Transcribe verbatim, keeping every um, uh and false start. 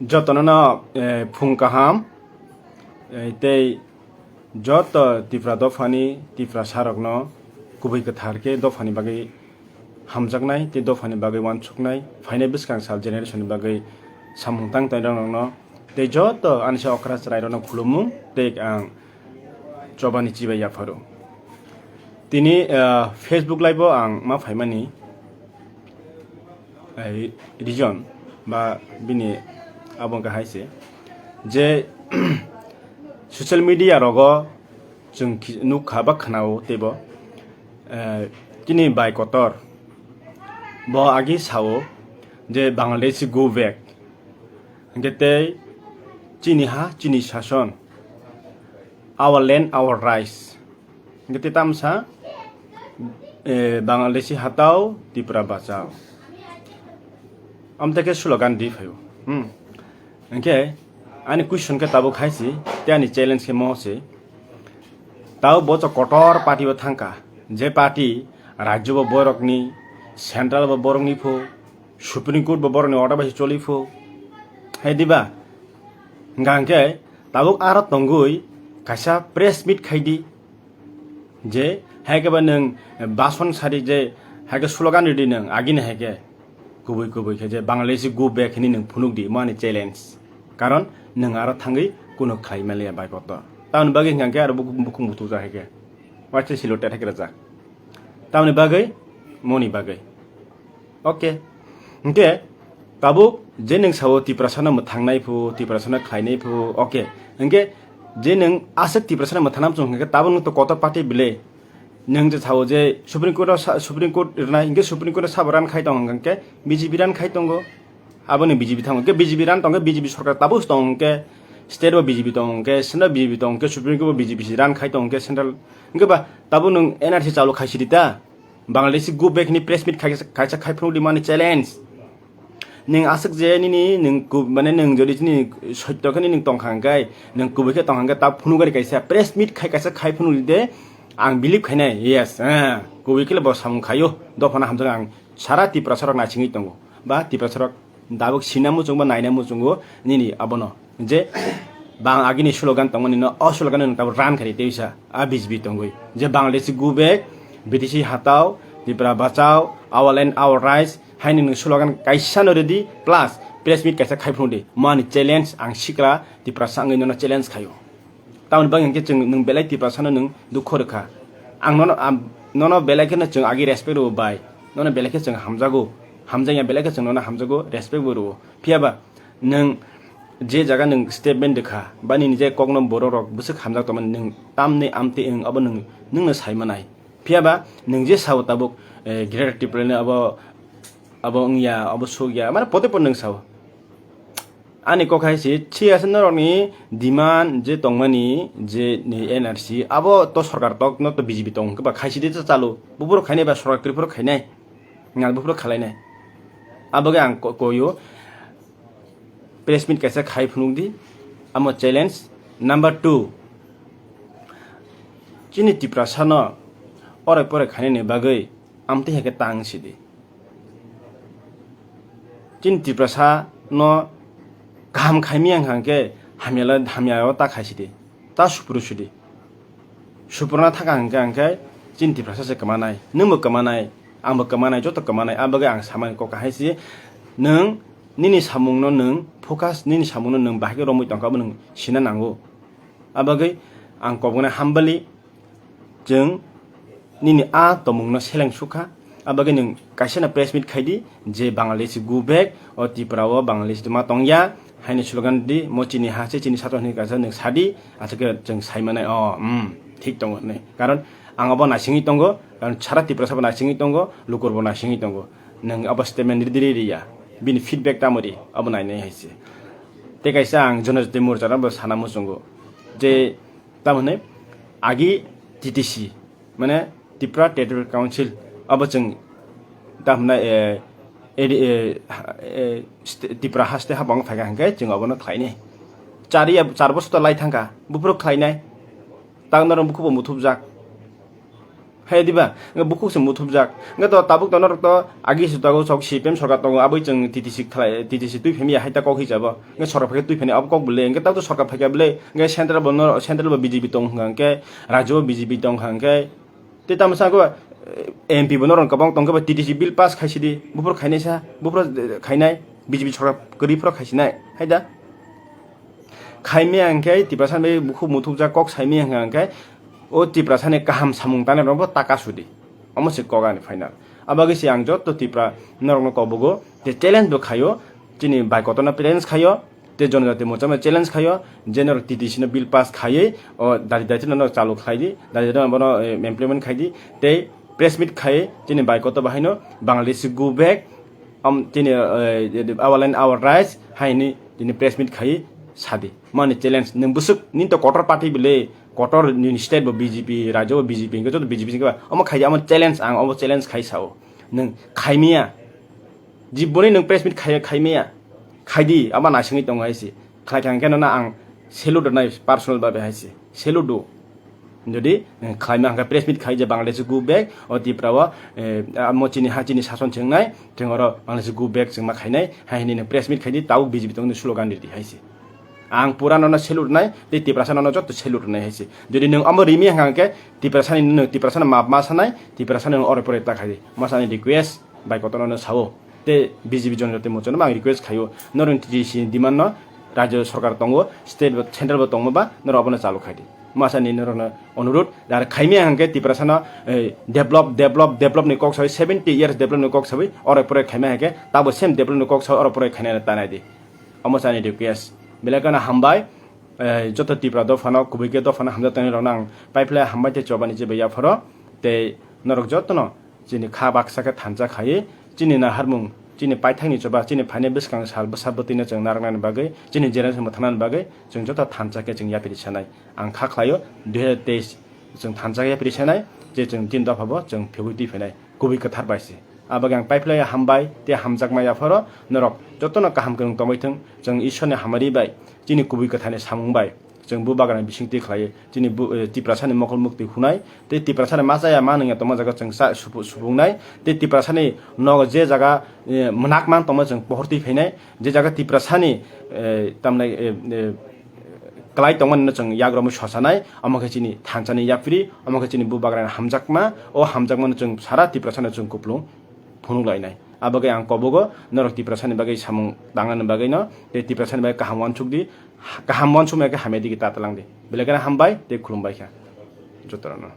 Jotono no, eh, phung kaham, eh, tei joto Tipra dophani Tiprasarokno kubui kwthar khe dophani bagwi hamjaknai tei dophani bagwi uansuknai phainai bwskang sal generation ni bagwi samung tang tongnairokno tei joto ani sa okra chwrairokno khulumung tei ang chobani chibai yapharo. Tini, eh, Facebook live o ang ma phaimani, eh, reason ba bini abo wngkha hai se je social media rogo chwng khi-, nukha ba khwnao teibo, eh, chini bai kotor bo agi sao je Bangladeshi go back hwnkhe tei chini ha chini sason, our land our rights. Hwnkhe tei tamsa, eh, Bangladeshi hatao Tipra bachao. Amtake slogan di phaio. Hmm. Hwnkhe ani question khe tabuk hai si, tei ani challenge khe mo se. Tao bochok kotor party o thangkha. Je party rajyo bo borokni, central bo borokni pho, Supreme Court bo borokni order bai se choli pho. Hai diba? Hwnkha hwnkhe tabuk aro tongwi kaisa press meet khai di. Je, hai khe ba nwng bason sari je, hai khe slogan ridi nwng, agini hai khe. Kubui kubui khe je, Bangladeshi go back hini nwng phunuk di, mani challenge. Karon nwng aro thangwi kuno khlai maliya bai kotor. Tamoni bagwi hwnkha khe aro buku-, bukhung butuja hai khe. Waisa silo tet hai khe rajak. Tamoni bagwi, moni bagwi. Okay. Hwnkhe, tabuk je nwng sao Tiprasano mwthangnai phu, Tiprasano khlainai phu, okay. Hwnkhe, je nwng aswk Tiprasano mwthangna muchung hwnkhe, tabuk nwng to kotor party bile. Nwng je sao je Supreme Court o sa-, Supreme Court rwnai, hwnkhe Supreme Court o sabo ran khai tong hwnkhe, B J P ran khai tongo. Aboni B J P thango. Hwnkhe B J P ran tongkhe, B J P sorkar tabuk tong hwnkhe, state bo B J P tong hwnkhe, central B J P tong hwnkhe, Supreme Court bo B J P si ran khai tong hwnkhe, central. Hwnkhe ba, tabuk nwng N R C chalu khai sidi ta? Bangladeshi go back ni press meet khai-, kaisa khai phunuk di mani challenge. Nwng aswk je nini nwng ku-, mane nwng jodi chini sotto khe nini tongkha hwnkhe, nwng kubui khe tongkha hwnkhe, ta phunuk gani kaisa press meet khai, kaisa khai phunuk di de, ang believe khainai, yes, eh, kubui khe bo samung khaio, dophano hamjak ang sara Tiprasarok naisingwi tongo, ba Tiprasarok dabuk sina muchungo, naina muchungo nini abono. Je bang agini slogan tongmani no, o slogan no tabuk ran khari teisa a B J P tongwi. Je Bangladeshi go back, B T C hatao, Tipra bachao, our land, our rights, haini nwng slogan kaisa no redi, plus press meet kaisa khai phunuk di. Mani challenge ang sikla Tiprasa wngwi nono challenge khaio. Tamoni bagwi hwnkhe chwng nwng belai Tiprasano nwng dukho rwkha. Ang nono, am, nono belai kheno chwng agi respect rwo bai. Nono belai khe chwng hamjago. Hamjakya belai khe chwng nono hamjago, respect bo rwo. Phiya ba nwng je jaga nwng statement rwkha, ba nini je kokno borok rok bwswk hamjak tongmani nwng tamni amtwi wng abo nwng, nwngno sai manai. Phiya ba nwng je sao tabuk, eh, Greater Tipraland abo, abo wngya, abo sukya, mane pote pote nwng sao. Ani kok hai se, thik ase norokni demand je tongmani je ni N R C, abo to sorkar tok no to B J P tong hwnkhe ba khai sidi ta chalu. Buphuru khainai ba sorkar kwrwi phuru khainai. Ngal buphuru khalainai. Abo khe ang ko-, koyo. Press meet kaisa khai phunuk di, amo challenge. Number two, chini Tiprasano orai porai khainani bagwi amtwi hai khe tang sidi. Chini Tiprasano kaham khaimya wngkha hwnkhe hamyalo, hamyao ta khai sidi. Ta supuru sidi. Supruna thaka hwnkhe, hwnkhe chini Tiprasa se kwmanai, nwngbo kwmanai, angbo kwmanai, joto kwmanai. Abagwi ang samani kok kahai se, nwng nini samungno nwng focus, nini samungno nwng bahai khe romwi tongkha, abo nwng sina nango. Abagwi ang koboknai hambali, chwng nini a tongmungno seleng sukha. Abagwi nwng kaisa no press meet khai di je Bangladeshi go back, o Tripura o Bangladeshi ma tongya, haini slogan di, mo chini ha se, chini sato hinwi kaisa nwng sadi, aswk khe chwng sai manai, o, um, thik tongo hinwi. Karon ang abo naisingwi tongo, karon sara Tripura sabo naisingwi tongo, lukurbo naisingwi tongo. Nwng abo statement ridi ri ya, bini feedback tamo ri, abo nainai hai se. Tei kaisa ang Jonojati Morcha no bo sana muchungo je, tamo hinwi agi T T C, mane Tripura Territorial Council, abo chwng tamna, eh, eri-, eh, eh, st-, Tripura haste habang phaikha hwnkhe chwng abono khlainai. Char ya, char bosor to lai thangkha, buphuru khlainai. Tang norok bukhukbo muthupjak. Hai diba? Hwnkhe bukhuk se muthupjak. Hwnkhe to tabuk to norok to agi se tabuk sok C P M sorkar tongo, abui chwng T T C khlai, T T C twi phemiya hai ta kok hijabo. Hwnkhe sorkar phaikhe twi pheni abo kok bwle. Hwnkhe tabuk to sorkar phaikha bwle. Hwnkhe central bo nor-, central bo B J P tong hwnkha hwnkhe, rajyo bo B J P tong hwnkha hwnkhe. Tei tamo sa khe, eh, M P bo norok kwbang tong khe ba T T C bill pass khai sidi. Buphuru khainai sa, buphuru, eh, khainai, B J P sorkar kwrwi phuru khaisinai. Hai da? Khaimaya hwnkhe Tiprasa bai bukhuk muthupjak kok saimaya hwnkha hwnkhe o Tiprasani kaham samung tanai rokbo taka sudi. Omo se kok ani final. Abagwi se ang jotto Tipra norokno kobogo, tei challenge bo khaio, chini bai kotorno challenge khaio, tei jonojati mochano challenge khaio, je norok T T C no bill pass khaiwi o dati dati no chalu khlai di, dati dati no bono, eh, implement khai di, tei press meet khaiwi chini bai kotor bahaino Bangladesh go back, Am, tini, eh, our land, our rights, hai hwnwi tini press meet khai sadi. Mani challenge, nwng bwswk nini to kotor party bile, kotor nini state bo B J P, rajyo bo B J P, hwnkhe joto B J P hwnkhe ba, omo khai di, omo challenge, ang omo challenge khai sao. Nwng khaimaya, jiboni nwng press meet khai, khaimaya, khai di, abo naisingwi tongo hai se. Khlai kha hwnkhe nono ang salute rwnai personal babe hai se. Salute do. Jodi, eh, khlaima hwnkhe press meet khai je Bangladesh go back, o Tripura o, eh, amo chini ha chini sason chengnai, chwng oro Bangladesh go back chwngma khainai, hai hwnwi nwng press meet khai di, tabuk B J P tongni slogan ridi hai se. Ang pura nono salute rwnai, tei Tiprasa nono joto salute rwnai hai se. Jodi nwng amo rimi hwnkha hwnkhe Tiprasani nwng Tiprasano map ma sanai, Tiprasani nwng oro pore ta khai di. Masani request. Bai kotorno no sao. Tei B J P jonojati mochano ang request khaio, norok T T C ni demand no rajyo sorkar tongo, state bo, central bo tongma ba norok abono chalu khai di. Masani norokno onurut, ar khaimaya hwnkhe Tiprasano, eh, develop, develop, develop ni kok sawi, seventy years develop ni kok sawi, oro pore khaimaya hwnkhe tabo same develop ni kok sawi oro pore khainai tanai di. Omo sani request. Belai kheno hambai, eh, joto Tipra dophano, kubui khe dophano hamjak tongnai rokno ang paiphlai hambai tei chobani je bai yapharo, tei norok jotono chini kha baksa khe thansa khaiwi, chini naharmung, chini paithakni choba, chini phainai bwskang sal bwsa bwtwino chwng narwknani bagwi, chini generation mwthangnani bagwi chwng joto thansa khe chwng yapri sanai. Ang kha khlaio, dui hazar teis chwng thansa khe yapri sanai, je chwng tin dopha bo chwng phegwi twi phainai, kubui kwthar bai se. Abagwi ang paiphlai hambai tei hamjakma yapharo norok jotono kaham kwrwng tongwi thwng, chwng Ishwarni hamari bai, chini kubui kwtharni samung bai. Chwng bubagrani bisingtwi khlaiwi chini bu-, eh, Tiprasani mokol muktwi hunai tei Tiprasani ma chaya ma nungya tongma jaga chwng cha-, supu-, supungnai tei Tiprasani nogo je jaga, eh, mwnakma tongma chwng pohortwi phainai, je jaga Tiprasani, eh, tamnai, eh, eh, kwlai tongmani no chwng yagromwi sosanai, omo khe chini thansani yapri, omo khe chini bubagrani hamjakma, o hamjakmano chwng sara Tiprasano chwng kupulung phunuk lainai. Abagwi ang kobogo norok Tiprasani bagwi samung tangnani bagwino tei Tiprasani bagwi kaham uansuk di, kaham uansukmaya khe hamya digi ta twlang di. Belai kheno hambai tei khulumbai kha jotono.